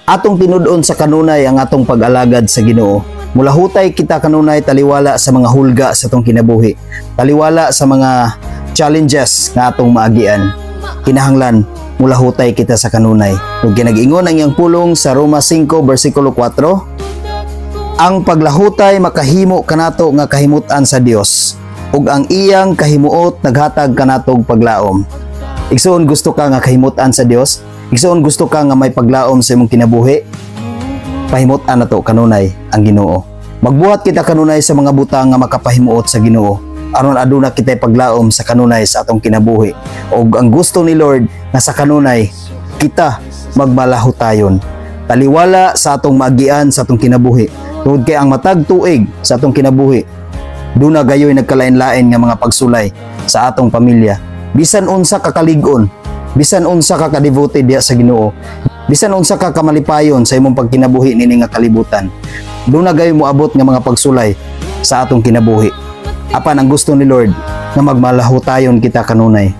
Atong tinud-on sa kanunay ang atong pag-alagad sa Ginoo. Mulahutay kita kanunay taliwala sa mga hulga sa atong kinabuhi. Taliwala sa mga challenges nga atong maagian. Kinahanglan mulahutay kita sa kanunay. Ug ginag-ingon ang iyang pulong sa Roma 5 bersikulo 4, ang paglahutay makahimo kanato nga kahimutan sa Dios ug ang iyang kahimuot naghatag kanatog paglaom. Igsuon, gusto ka nga kahimutan sa Dios? Igsuon, gusto ka nga may paglaom sa imong kinabuhi? Pahimutan nato kanunay ang Ginoo. Magbuhat kita kanunay sa mga butang nga makapahimuot sa Ginoo aron aduna kitay paglaom sa kanunay sa atong kinabuhi. Og ang gusto ni Lord nga sa kanunay kita magmalahutayon. Taliwala sa atong maagian sa atong kinabuhi. Tungod kay ang matag tuig sa atong kinabuhi, duna gayoy nagkalain-lain nga mga pagsulay sa atong pamilya. Bisan unsa ka kalig-on, bisan unsa ka ka-devoted diha sa Ginoo, bisan unsa ka kamalipayon sa imong pagkinabuhi nini nga kalibutan, duna gayoy moabot nga mga pagsulay sa atong kinabuhi. Apan ang gusto ni Lord nga magmalahutayon kita kanunay.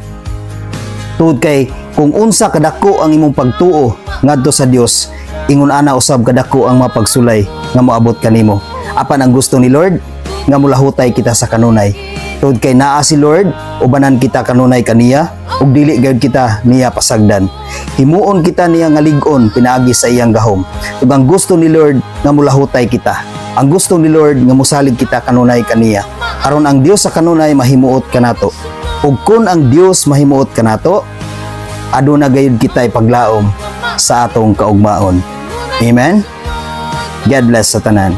Tungod kay kung unsa kadako ang imong pagtuo ngadto sa Dios, ingon ana usab kadako ang mga pagsulay nga moabot kanimo. Apan ang gusto ni Lord nga mulahutay kita sa kanunay. Tungod kay naa si Lord, ubanan kita kanunay kaniya ug dili gayud kita niya pasagdan. Himuon kita niya nga lig-on pinaagi sa iyang gahom. Ug ang gusto ni Lord nga mulahutay kita. Ang gusto ni Lord nga musalig kita kanunay kaniya. Aron ang Dios sa kanunay mahimuot kanato. Ug kun ang Dios mahimuot kanato, aduna gayud kita'y paglaom sa atong kaugmaon. Amen. God bless sa tanan.